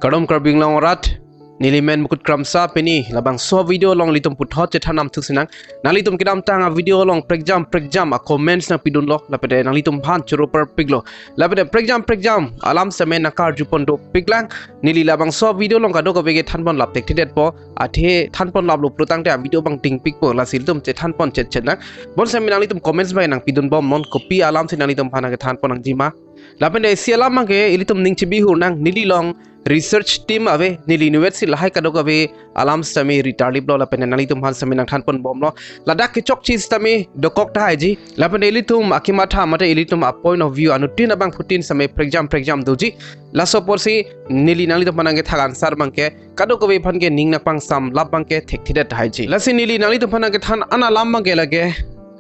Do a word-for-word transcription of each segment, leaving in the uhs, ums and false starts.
Kardom Karbi Anglong arat, neli men Mukut Kramsa. Pini labangso video along ilitum puthot chethan nangthu sinang. Nanglitum kedamtang a video along prekjam prekjam a comments nangpidunlo, lapen nanglitum aphan choro parpiklo. Lapen prekjam prekjam alam sitame nangkarjupon dopiklang. Neli labangso video along kadokave ke thanpon lap thekthedetpo. Athe thanpon laplo pulotangte a video abang dingpikpo, lasi ilitum chethanpon chetchet nang. Bonsitame nanglitum comments abang nangpidunbomnon, kopi alamsi nanglitum aphan nangkethanpon nangjima. Lapen isi alam abangke ilitum ning chebihur nang, neli along research team ave, neli inutvet si lahai kadokave alam sitame ritarliplo, lapen nanglitum aphan sitame nangthanponbomlo. Ladak kechokche sitame dokok tahaiji. Lapen ilitum akematha mate ilitum a point of view anuttin abangphutin sitame prekjam prekjam doji. Laso apotsi neli nanglitum aphan nangkethak answer abangke kadokave aphan ke ning nangpangsam lap abangke thekthedet tahaiji. Lasi neli nanglitum aphan nangkethan an alam abangke lake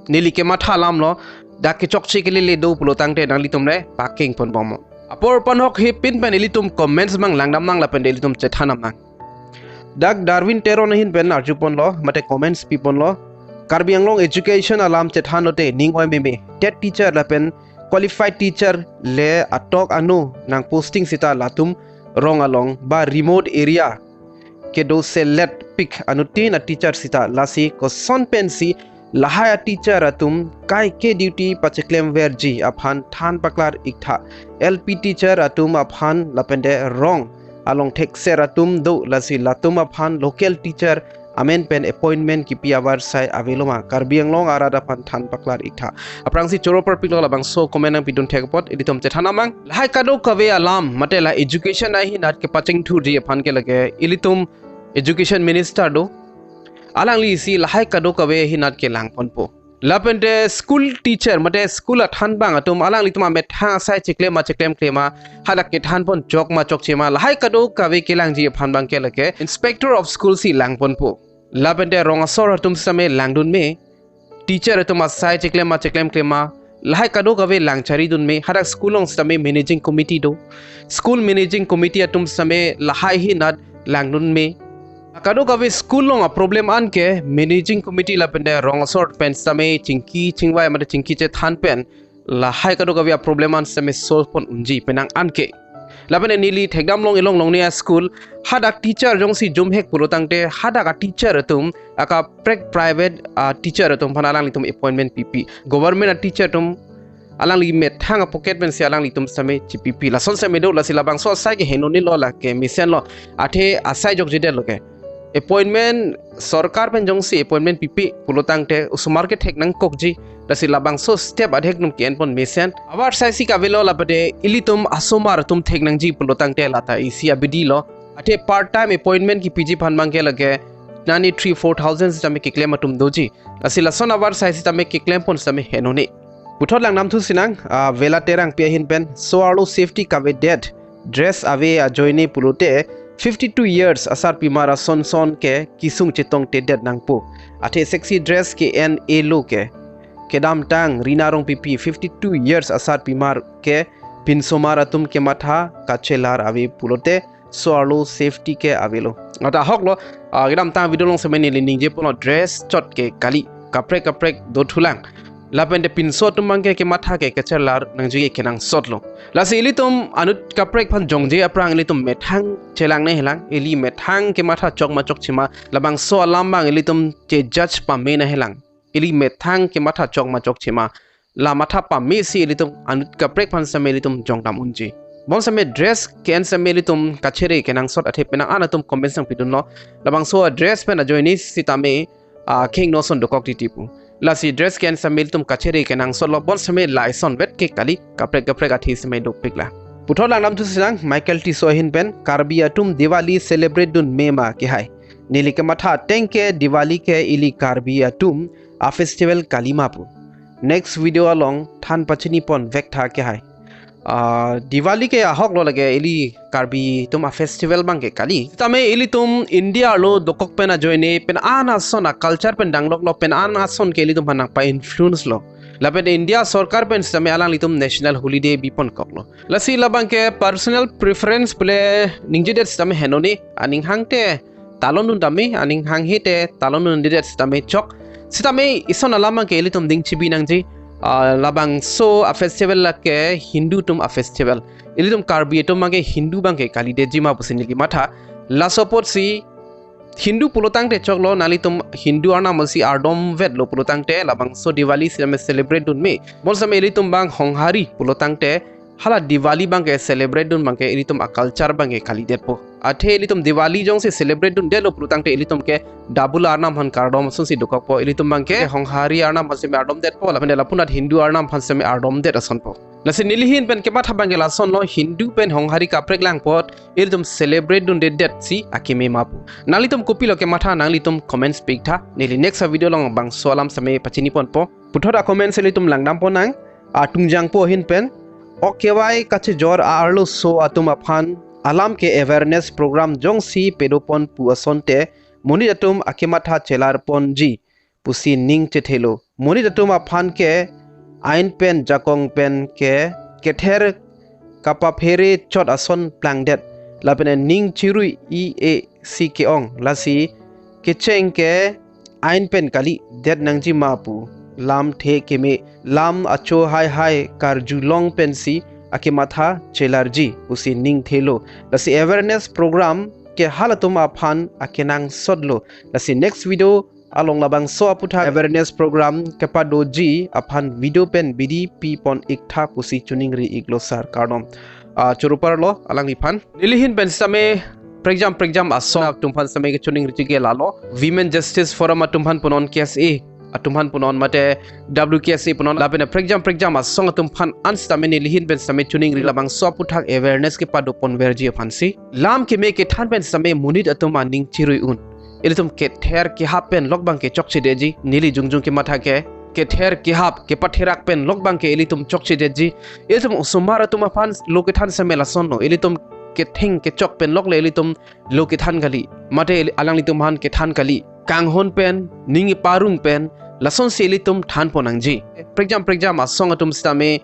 neli kematha alamlo. Dak kechokche kelele do pulotangte nanglitum le pakengponbomnon. Apor panhok hepin pen ilitum comments abang langdam nang lapen ilitum chethan nang. Dak Darwin Teron ahin pen arjuponlo, mate comments piponlo. Karbi Anglong education alam chethan lote ning oi meme. TET teacher lapen qualified teacher le atok anu nang posting sita latum rong along ba remote area kedo selet pik anuttin a teacher sita, lasi koson pensi lahai a teacher atum kaike duty pacheklemverji aphan than paklar iktha. L P teacher atum aphan lapen de rong along thekser atum do, lasi latum aphan local teacher amen pen appointment kipi avarsai avelo ma, Karbi Anglong arat aphan than paklar iktha. Aphrangsi choro parpiklo, labangso comment nangpidun thek apot ilitum chethan nang. Lahai kadokave alam mate la education ahin at kepachingthurji aphan ke lake ilitum education minister do, alanglisi lahai kadokave ahin at kelangponpo. Lapen te school teacher mate school athanbang atum alanglitum amethang asai cheklem ma cheklem klem ma, hadak kethanpon chok ma chokche ma, lahai kadokave kelangji aphan abangke lake inspector of school si langponpo. Lapen te rong asor atum sitame langdun me, teacher atum asai cheklem ma cheklem klem ma, lahai kadokave langcharidun me. Hadak school along sitame managing committee do, school managing committee atum sitame lahai ahin at langdun me. Kadokave school along a problem an ke managing committee lapen te rong asor pen sitame chingki chingvai mate chingki chethan pen lahai kadokave a problem an sitame solve pon unji penang an ke. Lapen neli thekdam long ilong longle a school, hadak teacher jongsi jumhek pulotangte hadak a teacher atum akaprek private a teacher atum aphan alanglitum appointment pipi. Government a teacher atum alangli methang a pocket pensi alanglitum sitame chipipi. Lason sitame do, lasi labangso asai ke henonelo, lake mesenlo. Athe asai jokjedetlo ke. Appointment sorkar pen jongsi appointment pipi pulotangte osomar ke thek nangkokji. Lasi labangso step adhek atum ke-enpon mesen. Avarsai si kavelo, lapen te ilitum asomar atum thek nangji pulotangte lata isi abidi lo. Athe part time appointment kipiji aphan abangke lake nani three four thousand sitame keklem atum doji. Lasi lason avarsai sitame keklempon sitame henone. Puthot langdamthu sinang, ah, Vela Terangpi ahin pen, so-arlo safety kavedet, dress ave ajoine pulote fifty-two years asarpimar ason son ke kesung chetongtedet nangpo. Athe sexy dress ke-en elo ke. Kedamtang Rina Rongpipi, fifty-two years asarpimar ke pinsomar atum kematha kachelar ave pulote so-arlo safety ke avelo. Ata ahoklo, ah, kedamtang video along sitame neli ningjeponlo, dress chot ke kali, kaprek kaprek dothulang. Lapen te pinso atum abangke kematha ke kachelar nangji kenangsotlo. Lasi ilitum anut kaprek aphan jongje aphrang ilitum methang chelang ne helang, ili methang kematha chok ma chokche ma, labangso alam abang ilitum che judge pame na helang. Ili methang kematha chok ma chokche ma, la matha pamesi ilitum anut kaprek aphan sitame ilitum jongdam unji. Bonsitame dress ke-en sitame ilitum kachere kenangsot, athe penang an atum comments nangpidunlo, labangso dress pen ajoine sitame, ah, kheng noson dokok titi pu. Lasi dress ke-en sitame ilitum kachere kenangsotlo, bonsitame lason vet ke kali, kaprek kaprek athe sitame dopiklang. Puthot langdamthu sinang, Michael Tisso ahin pen, Karbi atum Diwali celebrate dun me ma kehai. Neli kematha ateng ke Diwali ke ili Karbi atum a festival kali ma pu. Next video along than pachinipon vektha kehai. Ah, Diwali ke ahoklo, lake ili Karbi atum a festival abangke kali. Sitame ilitum India arlo dokok pen ajoine pen an ason a culture pen dangloklo, pen an ason ke ilitum aphan nangpa-influence lo. Lapen India sorkar pen sitame alanglitum national holiday biponkoklo. Lasi labangke personal preference pule ningjedet sitame henone, aning hangte talondun tame, aning hanghe te talondundedet sitame chok. Sitame ison alam abangke ilitum ding chibi nangji, ah, labangso a festival lake Hindu atum a festival. ilitum Karbi atum abangke Hindu abangke kalidetji ma pusi neli matha. Laso apotsi Hindu pulotangte choklo, nanglitum Hindu arnam aphansi ardomvetlo pulotangte labangso Diwali sitame celebrate dunme. Bonsitame ilitum abang Honghari pulotangte hala Diwali abangke celebrate dun abangke ilitum a-culture abangke kalidetpo. Athe ilitum Diwali jongsi celebrate dundetlo pulotangte ilitum ke double arnam aphan kardom asonsi dokokpo. Ilitum abangke Honghari arnam aphan sitame ardomdetpo, lapen lapunat Hindu arnam aphan sitame ardomdet asonpo. Lasi neli ahin pen kematha abangke lasonlo, Hindu pen Honghari kaprek lang apot ilitum celebrate dundedetsi akeme ma pu. Nanglitum kopilo kematha, nanglitum comments pi-iktha. Neli next a-video along bangso alam sitame pachiniponpo. Puthot a-comments ilitum langdampo nang. Atungjangpo ahin pen, ok kevai kachejor arloso atum aphan alam ke awareness program jongsi padopon pu asonte monit atum akematha chelarponji pusi ning chethelo. Monit atum aphan ke ain pen jakong pen ke kether kapaphere chot ason plangdet, lapen ning chirui-i-e si ke-ong, lasi kecheng ke ain pen kalidet nangji ma pu lamthe keme, lam acho haihai karjulong pensi akematha chelarji pusi ning thelo. Lasi awareness program ke halatum aphan akenangsotlo. Lasi next video along labangso aputhak awareness program kepadoji aphan video pen bidi pipon-iktha pusi choningri-iklo sir, kardom. Ah, choro parlo alangliphan. Neli ahin pen sitame prekjam prekjam asong atum aphan sitame kechoningriji ke lalo, Women Justice Forum atum aphan punon, K S A atum aphan punon, mate W K S A punon, lapen prekjam prekjam asong atum aphan an sitame neli ahin pen sitame choningri, labangso aputhak awareness kepadoponverji aphansi. Lam keme kethan pen sitame monit atum aning chirui-un. Ilitum kether kehap pen lok abangke chokchedetji, neli jongjong kematha ke. Kether kehap kepatherak pen lok abangke ilitum chokchedetji. Ilitum osomar atum aphan lo kethan sitame lasonlo, ilitum ketheng kechok pen lokle ilitum lo kethan kali, mate ili-, alanglitum aphan kethan kali. Kanghon pen, ning iparung pen, lasonsi ilitum thanpon nangji. Prekjam prekjam asong atum sitame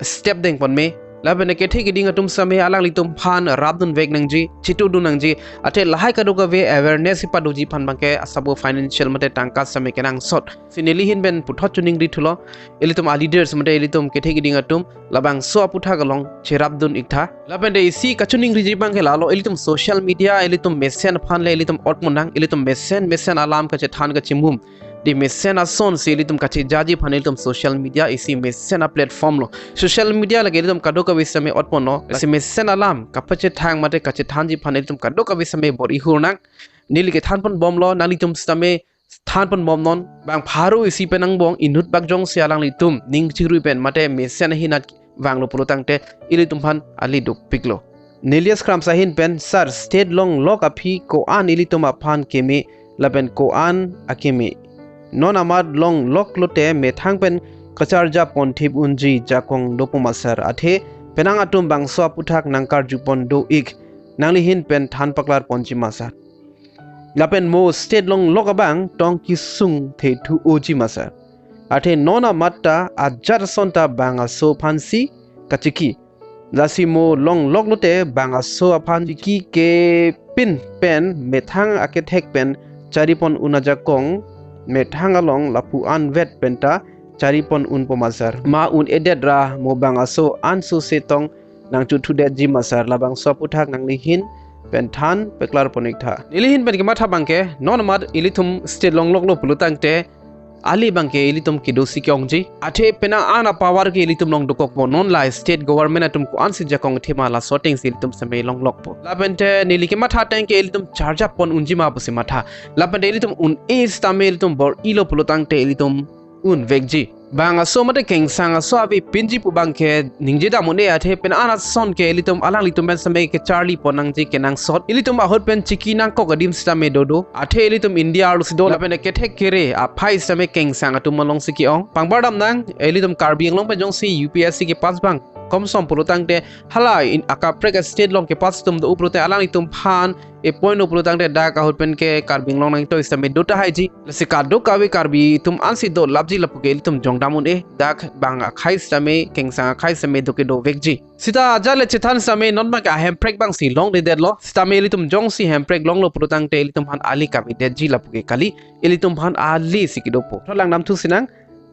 step dengponme, lapen kethe keding atum sitame alanglitum aphan rapdunvek nangji, chitudun nangji. Athe lahai kadokave awareness kepadoji aphan abangke asabo financial mate tangka sitame kenangsot. Si neli ahin pen puthot choningrithulo, ilitum a-leaders mate ilitum kethe keding atum labangso aputhak along cherapdun-iktha. Lapen te isi kachoningriji abangke lalo, ilitum social media ilitum mesen aphan le ilitum otmon nang, ilitum mesen mesen alam kachethan kachimum, de mesen asonsi ilitum kachejaji aphan ilitum social media isi mesen a-platform lo. Social media lake ilitum kadokave sitame otponlo. Lasi mesen alam kapachethang mate kachethanji aphan ilitum kadokave sitame bor-i hur nang. Neli kethanponbomlo, nanglitum sitame thanponbomnon. Bang pharo isi pen angbong inut bak jongsi alanglitum ning chirui pen mate mesen ahinat vanglo pulotangte ilitum aphan ale dopiklo. Neli askram ahin pen, sir, state longlok aphi ko-an ilitum aphan keme lapen ko-an akeme? Non amat longlok lote methang pen kacharjapon thip unji jakong dopo ma sir? Athe penang atum bangso aputhak nangkarjupon do-ik, nangli ahin pen than paklarponji ma sir? Lapen mo state longlok abang tong kesung thethu-oji ma sir? Athe non amat ta ajat ason ta bang aso aphansi kachiki. Lasi mo longlok lote bang aso aphan chiki kepin pen methang akethek pen charipon un ajakong, methang along lapu anvet pen ta charipon unpo ma sir? Ma un-edet ra mo bang aso anso setong nangchothu detji ma sir? Labangso aputhak nangli ahin pen than paklarpon-iktha. Neli ahin pen kematha abangke, non amat ilitum state longloklo pulotangte ale abangke ilitum kedosi ke-ongji. Athe penang an a-power ke ilitum along dokokpo. Non la state government atum ko-ansi jakong thema, laso atengsi ilitum sitame longlokpo. Lapen te neli kematha ateng ke ilitum charjapon unji ma pusi matha. Lapen te ilitum un-e sitame ilitum bor-ilo pulotangte ilitum unvekji. Bang aso mate kengsang aso avepinji pu abangke ningjedam un-e, athe penang an ason ke ilitum alanglitum pen sitame kecharlipon nangji, kenangsot. Ilitum ahut pen chiki nangkok adim sitame dodo. Athe ilitum India arlosi do, lapen kethek kere aphai sitame kengsang atum alongsi ke-ong. Pangbardam nang, ilitum Karbi Anglong pen jongsi U P S C kepass abang komsom pulotangte hala in akaprek state along kepass atum do-o pulote alanglitum aphan e-point o pulotangte dak ahut pen ke Karbi Anglong nangtoi sitame do tahaiji. Lasi kadokave Karbi atum ansi dolapji lapu ke ilitum jongdam un-e. Dak bang akhai sitame, kengsang akhai sitame do kedovekji. Sita ajat le chethan sitame non abangke ahemprek abangsi longledetlo. Sitame ilitum jongsi hemprek longlo pulotangte ilitum aphan ale kavedetji lapu ke kali. Ilitum aphan alesi kedopo. Tho langdamthu sinang.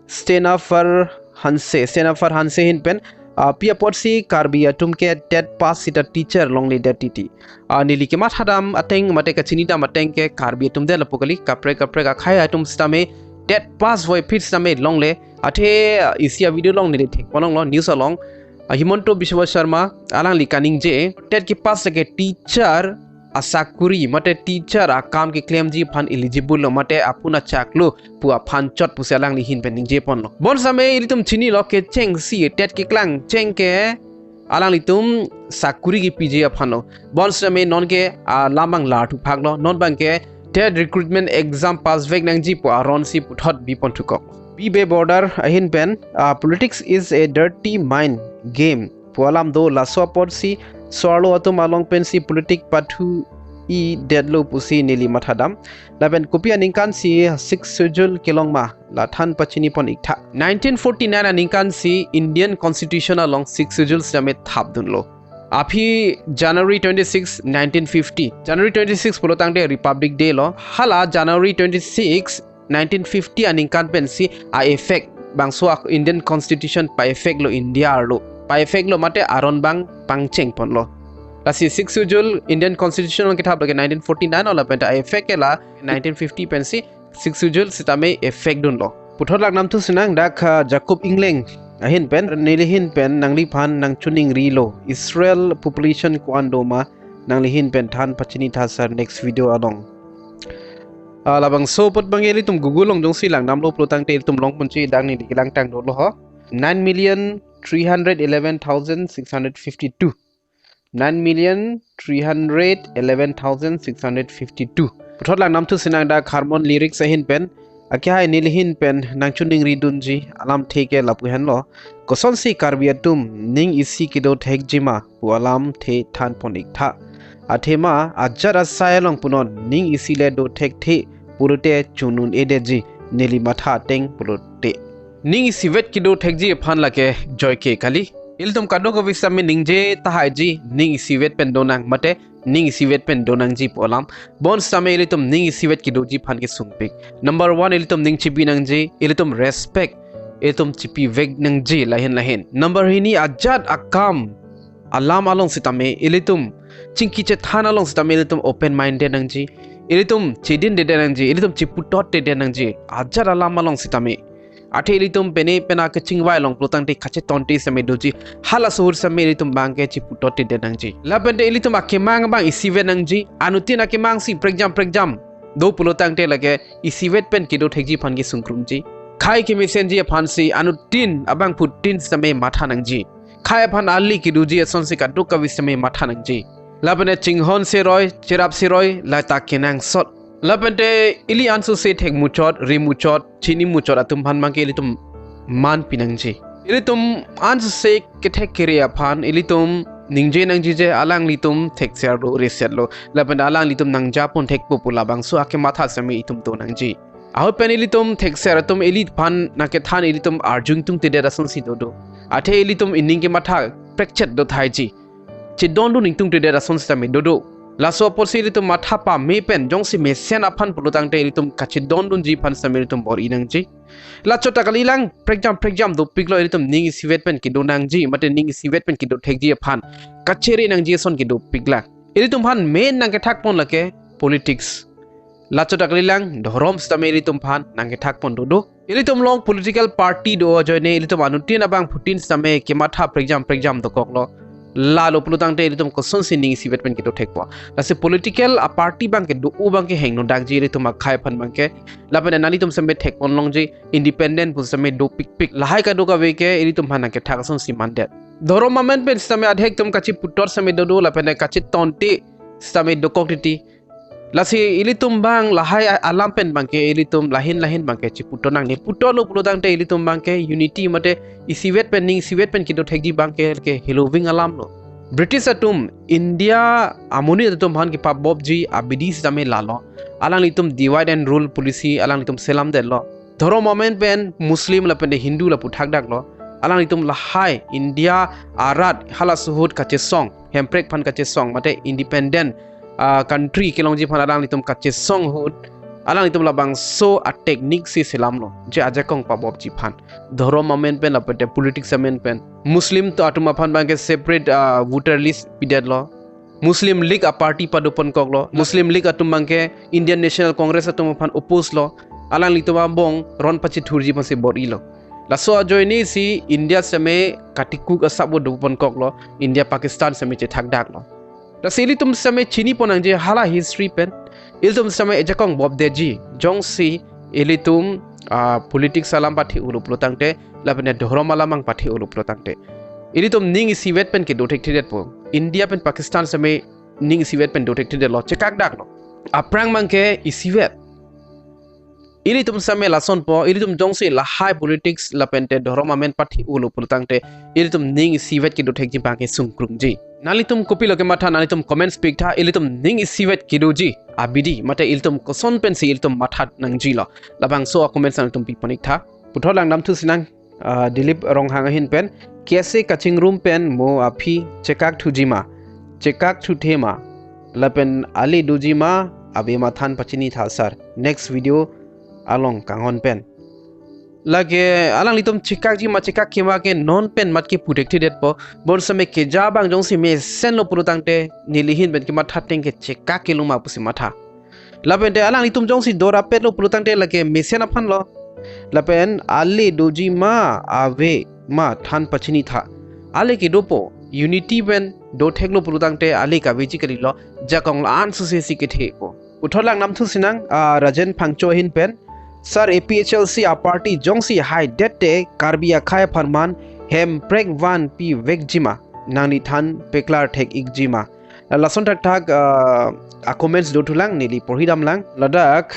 Stenapher Hanse, Stenapher Hanse ahin pen, Ah, pi apotsi Karbi atum ke TET pass sita teacher longledet titi. Ah, neli kemathadam ateng mate kachinidam ateng ke Karbi atum det lapu kali, kaprek kaprek akhei atum sitame TET pass voiphit sitame longle. Athe, ah, isi a-video along neli thekponlonglo, news along. Ah, Himanta Biswa Sarma alangli kaningje, TET kepass lake teacher asakuri mate teacher akam keklemji aphan eligible lo mate apun achak lo pu aphan chot pusi alangli ahin pen ningjeponlo. Bonsitame ilitum chinilo, kechengsi TET keklangcheng ke alanglitum sakuri kepiji aphan lo. Bonsitame nonke alam abang larthu phaklo, non abangke TET recruitment exam pass vek nangji pu aronsi puthot biponthu kok. B B Border ahin pen, ah, politics is a dirty mind game pu alam do, laso apotsi so-arlo atum along pensi politics pathu-idetlo pusi neli mathadam. Lapen kopi aningkansi Sixth Schedule kelong ma, la than pachinipon iktha. Nineteen forty-nine aningkansi Indian Constitution along Sixth Schedule sitame thapdunlo. Aphi January twenty-six, nineteen fifty. January twenty-six pulo tangte Republic Day lo. Hala January twenty-six, nineteen fifty aningkan pensi a-effect bangso a-Indian Constitution pa-effect lo India arlo. Pa-effect lo mate aron abang pangchengponlo. Lasi Sixth Schedule Indian Constitution abang kethap lake nineteen forty-nine lo, lapen ta a-effect ke la nineteen fifty pensi Sixth Schedule sitame effect dunlo. Puthot lak namthu sinang dak, ah, Jacob Engleng ahin pen, neli ahin pen nangliphan nangchiningrilo. Israel population ko-an do ma, nangli ahin pen than pachinitha sir next video along. Ah, labangso apot abang ilitum Google along jongsi langdamlo pulo tangte ilitum longponji, dak neli kelangtang dolo ho. Nine million three hundred eleven thousand six hundred fifty-two. Nine million three hundred eleven thousand six hundred fifty-two. Puthot lang namthu sinang dak Harmon Lyrics ahin pen, akehai neli ahin pen nangchiningridunji alamthe ke lapu henlo. Kosonsi Karbi atum ning isi kedo thekji ma pu alamthe thanpon iktha. Athema ajat asai along punon ning isi le do thekthe pulote chun un-edetji, neli matha ateng pulote. Ning isivet kedo thekji aphan lake joike kali. Ilitum kadokave sitame ningje tahaiji, ning isivet pen donang mate ning isivet pen donangji pu alam. Bonsitame ilitum ning isivet kedoji aphan kesungpik. Number one, ilitum ning chibi nangji, ilitum respect ilitum chipivek nangji lahin lahin. Number hini, ajat akam alam along sitame ilitum, chingki chethan along sitame ilitum open minded nangji. Ilitum chedindedet nangji, ilitum chiputotdedet nangji. Ajat alam along sitame. Athe ilitum pene pena kachingvai along pulo tangte kachetonte sitame doji. Halaso ahut sitame ilitum abangke chiputotdedet nangji. Lapente ilitum akemang abang isivet nangji. Anuttin akemangsi prekjam prekjam do pulo tangte lake isivet pen kedo thekji aphan kesungkrumji. Khei kemesenji aphansi anuttin abangphutin sitame matha nangji. Khei aphan ali kedoji asonsi kadokave sitame matha nangji. Lapente chinghon seroi, cherap seroi, laita kenangsot. Lapente ili ansose thekmuchot, rimuchot, chinimuchot atum aphan abangke ilitum manpi nangji. Ilitum ansose kethek kere aphan ilitum ningje nangji je alanglitum thekser lo, reset lo. Lapente alanglitum nangjapon thekpo pu labangso akematha sitame itum do nangji. Ahut pen ilitum thekser atum ili aphan nangkethan ilitum arjung tungtedet asonsi dodo. Athe ilitum ining kematha prekchet do thaiji. Chedondun ingtungtedet ason sitame dodo. Laso apotsi ilitum matha pame pen jongsi mesen aphan pulo tangte ilitum kachedondunji aphan sitame ilitum bor-i nangji. Lachot ta kalilang, prekjam prekjam dopiklo, ilitum ning isivet pen kedo nangji mate ning isivet pen kedo thekji aphan kachere nangji ason kedopiklang. Ilitum aphan main nangkethakpon lake politics. Lachot ta kalilang, dhorom sitame ilitum aphan nangkethakpon dodo. Ilitum along political party do ajoine ilitum anuttin abangphutin sitame kematha prekjam prekjam dokoklo. Lalo pulo tangte ilitum kosonsi ning isivet pen kedo thekpo. Lasi political a-party abangke do-o abangke hingno dakji ilitum akhei aphan abangke. Lapen nanglitum sitame thekponlongji, independent pu sitame dopikpik. Lahai kadokave ke ilitum aphan nangkethak asonsi mandet. Dhorom amen pen sitame adhek atum kachiputot sitame dodo, lapen kachetonte sitame dokok titi. Lasi ilitum abang lahai a-, alam pen abangke ilitum lahin lahin abangke chiputot nangne. Putotlo pulo tangte ilitum abangke unity mate isivet pen ning isivet pen kedo thekji abangke ke heloving alamlo. British atum India amonit atum aphan kepabopji abidi sitame lalo. Alanglitum divide and rule policy alanglitum selamdetlo. Dhorom amen pen Muslim lapente Hindu lapu thakdaklo. Alanglitum lahai India arat halaso ahut kachesong, hemprek aphan kachesong mate independent, ah, country kelongji aphan alanglitum kachesong ahut Alanglitum labangso a-technique si selamlo, je ajakong pabopji aphan. Dhorom amen pen lapen te politics amen pen. Muslim to atum aphan abangke separate, ah, voter list pidetlo. Muslim League a-party padoponkoklo. Muslim League atum abangke Indian National Congress atum aphan oppose lo. Alanglitum abong ron pachethurji aphansi bor-ilo. Laso ajoine si India sitame katikuk asap doponkoklo. India Pakistan sitame chethakdaklo. Lasi ilitum sitame chiniponangji hala history pen. Ilitum sitame ejakong bopdeji. Jongsi ilitum, ah, politics alam pathe-olo pulotangte, lapen dhorom alam ang pathe-olo pulotangte, ilitum ning isivet pen kedo thekthedetpo. India pen Pakistan sitame ning isivet pen do thekthedetlo, chekakdaklo. Aphrang abangke isivet. Ilitum sitame lasonpo, ilitum jongsi lahai politics lapen te dhorom amen pathe-olo pulotangte, ilitum ning isivet kedo thekji abangke sungkrungji. Nanglitum kopilo kematha, nanglitum comments piktha, ilitum ning isivet kedoji abidi, mate ilitum koson pensi ilitum matha nangjilo. Labangso a-comments nanglitum piponik tha. Puthot langdamthu sinang, ah, Dilip Ronghang ahin pen, K S A kachingrum pen mo aphi chekakthuji ma? Chekakthuthe ma? Lapen ale doji ma ave ma than pachini tha sir. Next video along kanghon pen. Lake alanglitum chekakji ma chekakke ma ke non pen mat ke pu thekthedetpo. Bonsitame keja abang jongsi mesenlo pulotangte neli ahin pen kematha ateng ke chekak kelong ma pusi matha. Lapen te alanglitum jongsi dorapetlo pulotangte lake mesen aphanlo. Lapen ale doji ma ave ma than pachini tha. Ale kedopo, unity pen do theklo pulotangte ale kaveji kalilo, jakong la-an susi si kethepo. Puthot langdamthu sinang, ah, Rajen Phangcho ahin pen, sir, A P H L C a-party jongsi haidet te Karbi akhei aphan man hemprek vanpi vekji ma? Nangli than peklar thek-ikji ma? Lason thakthak, ah, a-comments dothulang, neli porhidamlang. Ladak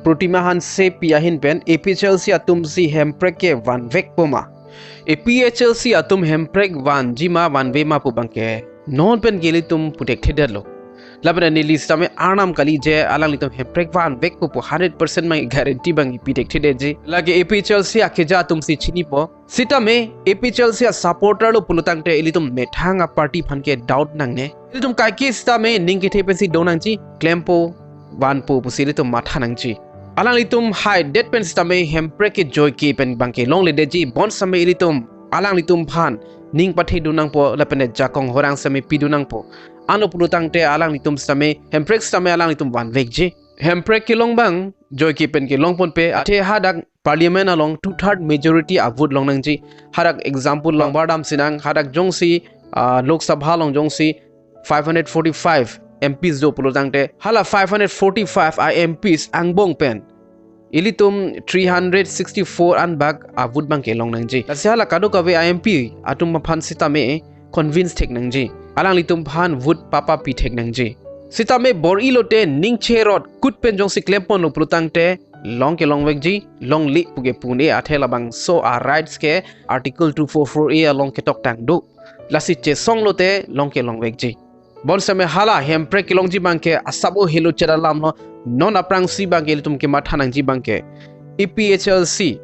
Protima Hansepi ahin pen, A P H L C atum si hemprek ke vanvekpo ma? A P H L C atum hemprek vanji ma vanve ma pu abangke non pen ke ilitum pu thekthedetlo. Lapen neli sitame arnam kali je alanglitum hemprek vanvekpo pu hundred percent abang guarantee abang pi thekthedetji. Lake A P H L C akeja atum si chinipo. Sitame A P H L C a-supporter lo pulotangte ilitum methang a-party aphan ke doubt nangne. Ilitum kaike sitame ning kethe pensi donangji, klempo, vanpo pusi ilitum matha nangji. Alanglitum haidet pen sitame hemprek ke joike pen abangke longledetji, bonsitame ilitum alanglitum aphan ning pathe donangpo lapen jakong horang sitame pi donangpo. Ano pulotangte alanglitum sitame hemprek sitame alanglitum vanvekji. Hemprek kelong abang joike pen kelongponpe, athe hadak parliament along two third majority a-vote longnangji. Hadak example longbardam sinang, hadak jongsi, ah, Lok Sabha along jongsi five hundred forty-five M Ps do pulotangte, hala five hundred forty-five a-M Ps angbong pen ilitum three hundred sixty-four an bak a-vote abangke longnangji. Lasi hala kadokave a-M P atum aphan sitame convince theknangji. Alanglitum aphan vote papa pi theknangji. Sitame bor-ilo te ning cherot kut pen jongsi klemponlo pulotangte long ke longvekji, longle pu ke pu un-e, athe labangso a-rights ke Article two four four A along ketoktang do. Lasi chesonglo te long ke longvekji. Bonsitame hala hemprek kelongji abangke asap helo cheda alamlo, non aphrangsi abangke ilitum kematha nangji abangke A P H L C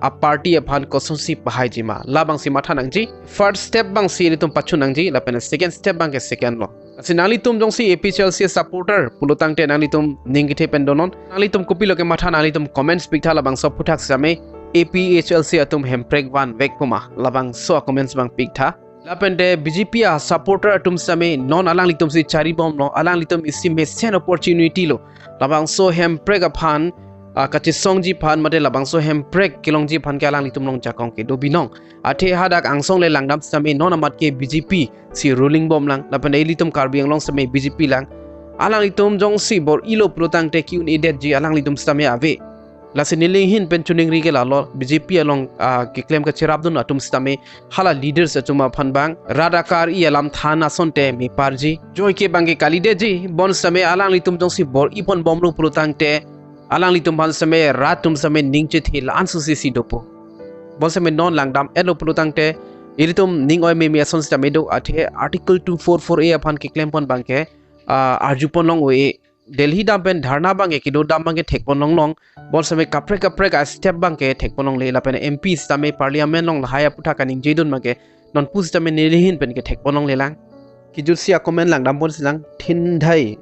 a-party aphan kosonsi pahaiji ma, labangsi matha nangji. First step abangsi ilitum pachun nangji, lapen second step abangke second lo. Lasi nanglitum jongsi A P H L C supporter pulotangte nanglitum ning kethe pen donon. Nanglitum kopilo kematha, nanglitum comments piktha, labangso aphuthak sitame A P H L C atum hemprek vanvekpo ma, labangso a-comments abang piktha. Lapen te B J P a-supporter atum sitame non alanglitum si charibomlo, alanglitum isi mesen opportunity lo. Labangso hemprek aphan, ah, kachesongji aphan mate labangso hemprek kelongji aphan ke alanglitum along jakong kedo binong. Athe hadak angsong le langdam sitame non amat ke B J P si ruling bomlang, lapen ilitum Karbi Anglong sitame B J P lang. Alanglitum jongsi bor-ilo pulotangte ke-un-edetji alanglitum sitame ave. Lasi neli ahin pen choningri ke lalo, B J P along, ah, keklem kacherapdun atum sitame hala leaders atum aphan abang rat akar-i alam than asonte meparji. Joike abangke kalidetji, bonsitame alanglitum jongsi bor-iponbomlo pulotangte alanglitum aphan sitame rat atum sitame ning chethe la-an susi si dopo. Bonsitame non langdam-etlo pulotangte ilitum ning oi meme ason sitame do, athe Article two four four A aphan keklempon abangke, ah, arjupon long-o-e. Delhi dam pen dharna abangke kedodam abangke thekpon longlong. Bonsitame kaprek kaprek a-step abangke thekpon longle, lapen M P sitame parliament along lahai aphuthak kaningjedun abangke non pusitame neli ahin pen ke thekpon longlelang. Kejutsi a-comment langdampon silang, Thindhai,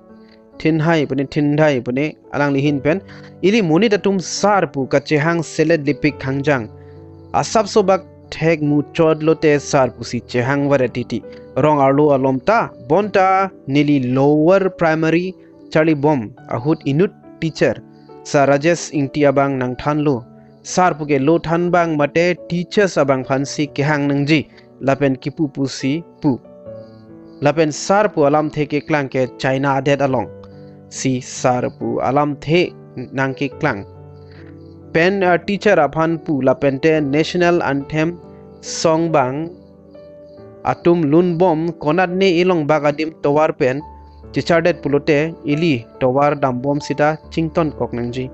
Thinhai pune, Thindhai pune, alangli ahin pen, ili monit atum sar pu kachehang selet lipik khangjang. Asapso bak thek muchot lote sar pusi chehang varet titi. Rong arlo alom ta, bonta neli lower primary charlibom ahut inut teacher Sir Rajesh Ingti abang nangthanlo. Sar pu ke lo thanbang mate teachers abang aphansi kehang nangji lapen kipu pusi pu. Lapen sar pu alamthe keklang ke China adet alongsi sar pu alamthe nangkeklang. Pen, uh, teacher aphan pu lapente national anthem song bang atum lunbom konatne ilong bak adim tovar pen chechardet pulote ili tovar dambom sita chington kok nangji.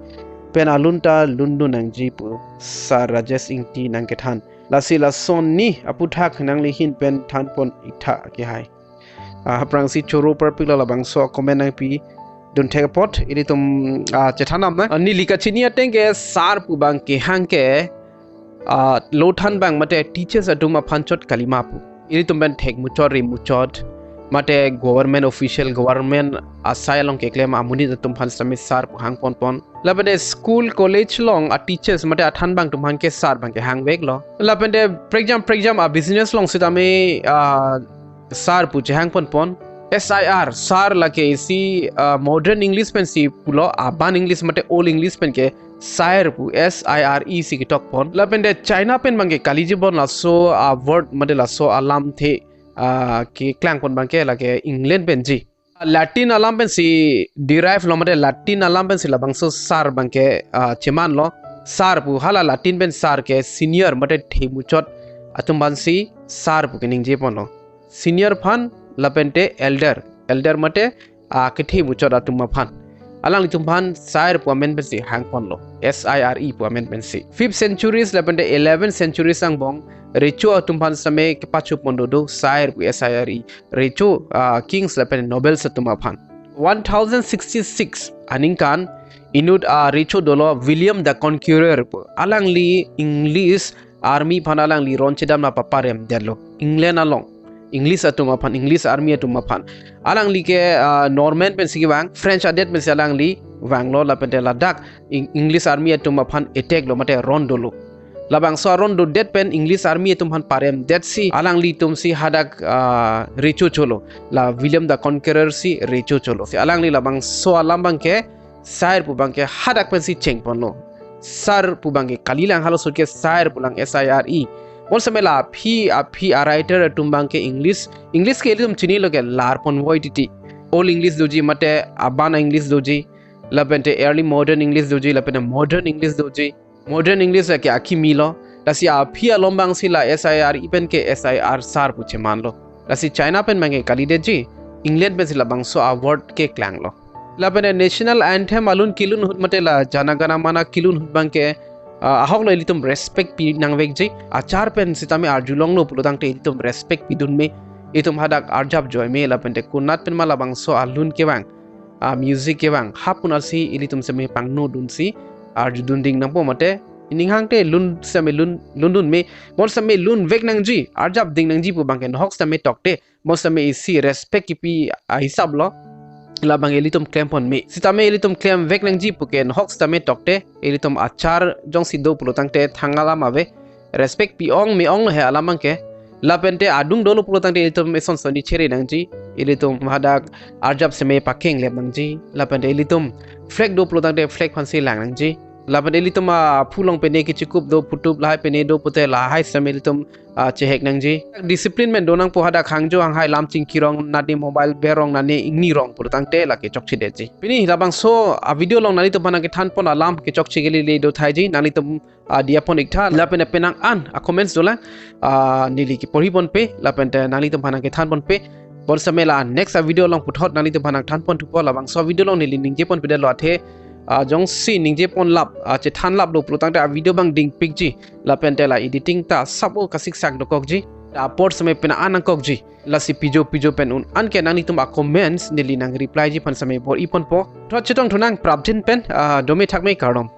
Pen alun ta lundun nangji pu Sir Rajesh Ingti nangkethan. Lasi lason ni aputhak nangli ahin pen thanpon iktha kehai. Ah, aphrangsi choro parpik lo labangso comment nangpidun thek apot, ilitum, ah, chethan nang. Ah, neli kachini ateng ke sar pu bang kehang ke, ah, lo thanbang mate teachers atum aphan chot kalima pu. Ilitum pen thek muchot ri muchot mate government official, government asai along keklem amonit atum aphan sami sar pu hangponpon. Lapente school college along a teachers mate athanbang atum aphan ke sar bang kehang veklo. Lapente prekjam prekjam a business along sitame, ah, sar pu chehangponpon. S I R, sar lake isi, ah, modern English pensi pulo, aban English mate old English pen ke sire pu, S I R E si ketokpon. Lapente China pen bang ke kaliji bon laso a word mate laso alamthe, ah, keklangpon bang ke lake England penji. Latin alam pensi derive lo mate Latin alam pensi labangso sar bang ke, ah, chemanlo. Sar pu hala Latin pen sar ke senior mate themuchot atum aphansi sar pu keningjeponlo. Senior aphan lapente elder, elder mate, ah, kethemuchot atum aphan. Alanglitum aphan sire pu amen pensi hangponlo. S I R E pu amen pensi. Fifth centuries lapente eleventh centuries angbong recho atum aphan same kepachopon dodo sire pu, S I R E. Recho, ah, kings lapen nobles atum aphan. One thousand sixty-six aningkan inut, ah, recho dolo William the Conqueror pu. Alangli English army aphan alangli ron chedam na paparem detlo. England along. English atum aphan, English army atum aphan. Alangli ke, ah, Norman pensi kevang, French adet pensi alangli vanglo lapente ladak Eng-, English army atum aphan attack lo mate ron dolo. Labangso aron dodet pen English army atum aphan paremdetsi alanglitum si hadak, ah, recho cholo. La William the Conqueror si recho cholo. Si alangli labangso alam bang ke sire pu bang ke hadak pensi chengponlo. Sar pu bang ke kalilang, halaso ke sire pulang, S I R E. Bonsitame la aphi aphi a writer atum bang ke English, English ke ilitum chinilo ke larponvoi titi. Old English doji mate aban English doji, lapente early modern English doji, lapente modern English doji. Modern English ke akimi lo. Lasi aphi alom bang si la S I R E pen ke S I R sar pu chemanlo. Lasi China pen bang ke kalidetji, England pensi labangso a word keklanglo. Lapente national anthem alun kelun ahut mate la Jana Gana Mana kelun ahut bang ke, ah, ahok lo ilitum respect pi nangvekji. Achar pen sitame arjulonglo pulo tangte ilitum respect pidun me. Itum hadak arjap joi me lapente konat pen ma labangso alun kevang, ah, music kevang, hapun arsi ilitum seme pangnodunsi arjudun ding nangpo mate ining hangte lun seme lun, lundun me, bonsitame lunvek nangji, arjap ding nangji pu bang ke nohok sitame tokte, bonsitame isi respect kipi ahisap lo. Labang ilitum klempon me. Sitame ilitum klemvek nangji pu ke nohok sitame tokte, ilitum achar jongsi do pulo tangte thang alam ave. Respect pi-ong me-ong lo he alam bang ke. Lapente adung dolo pulo tangte ilitum eson soni chere nangji. Ilitum hadak arjap seme pakenglep nangji. Lapente ilitum flag do pulo tangte flag aphansi lang nangji. Lapente ilitum aphu along pene kechekup do, phutup lahai pene do pute lahai seme ilitum, ah, chehek nangji. Discipline pen do nangpo, hadak hangjo hanghai lam chingki rong nani, mobile berong nani, ingni rong pulo tangte lake chokchedetji. Pini labangso a video along nanglitum aphan nangkethanpon alam kechokche kelile do thaiji. Nanglitum, ah, diya pon iktha, lapente penang an a comments dolang, ah, neli keporhi ponpe, lapente nanglitum aphan nangkethan ponpe. Bonsitame la next a video along puthot nanglitum aphan nangthan pon thupo. Labangso video along neli ningje ponpedetlo athe, ah, jongsi ningje ponlap, ah, chethanlaplo pulo tangte a video bang dingpikji, lapente la editing ta sabo kasiksak dokokji. Apor seme penang an nangkokji. Lasi pijo pijo pen un an ke nanglitum a comments neli nangreplyji aphan seme bor-i ponpo. Thot chetong thunang prapjin pen, ah, dome thakme kardom.